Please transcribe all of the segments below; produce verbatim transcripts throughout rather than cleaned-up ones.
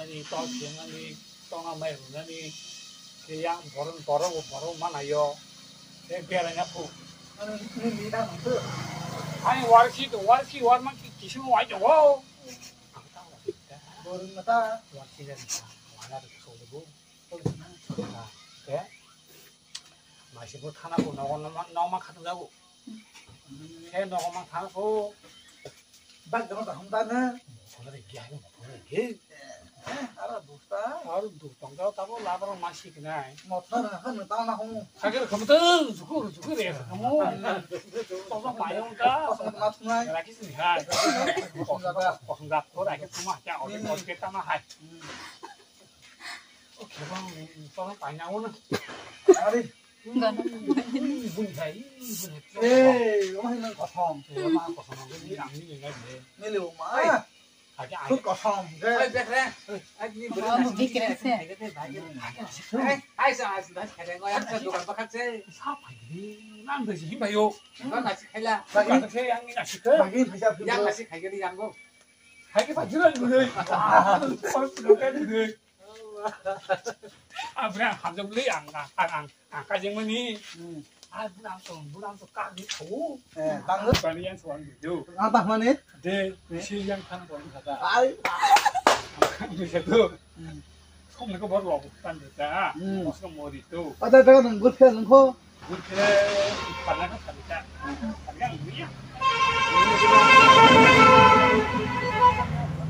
Ani tol sengani, tongna mai rwnani, khe yang borok, borok, borok manayo, khe beraina phu. Ani, ani ni da nang phu. Ani warsi to, warsi, war man ki, kisim wai to wo. Borok mata. Warsi dan sa, wala to so bo. Khe, maisi bo thana bo nogo noma, noma khatang jago. Khe nogo ma thana phu. Bak dama kaham ta na. Motor regi hai, motor regi. Eh, ara dosta. Ar du tong jao tabo labar ma siknai. Motor na han ta na hung. Sagar kham to juku juku re kham. Tong jao mayong ta. Kosong ma thunai. Rakis ni hai. Kosong jao. Kosong jao ko rakis ma kya ode kosong ta ma hai. Hmm. Oke bang, tong paina wo na. Ari. Bun hai, bun hai. Eh, omo hai nang kosom. Omo kosom, ni ang ni ngai de. Ni le ma. Hai. Hai, hai. Khub kosom, ke. Hai, bek re. Hai, ni bun. Hai, hai, sa, sa, sa, hai, hai, sa, dukan bakhat se. Sa pai ni, nang de si bai yo. Nang na si khaila. Dukan se yang ni na si ke. Bagi bisa. Yang na si khai ni yang go. Hai ke pai jira ni. Pas lo ke ni. Abra hamjak le ang, ang, ang, ang kajeng mani. Hmm. Ah, bunang tong, bunang tong kak ni thau. Eh, tang. Bani yang suang di tu. Ang tak mani? De, si yang thang tong kata. Ai. Ang bisa tu. Hmm. Song ni ko bor lo tan de ta. Hmm. Mos ko mori tu. Ada daga nang gut khe nang ko. Gut khe, pana ka tan ta. Yang ni ya.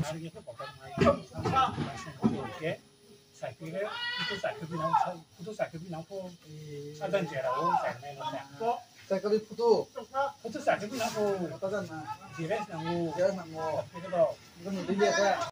Ari ko ko mai. Oke. Cycle, itu cycle binang, itu cycle binang po. Adan jera o cycle na po. Cycle itu. Itu cycle binang po. Apa kan na? Jera nang o. Jera nang o. Itu do. Itu nanti dia kan.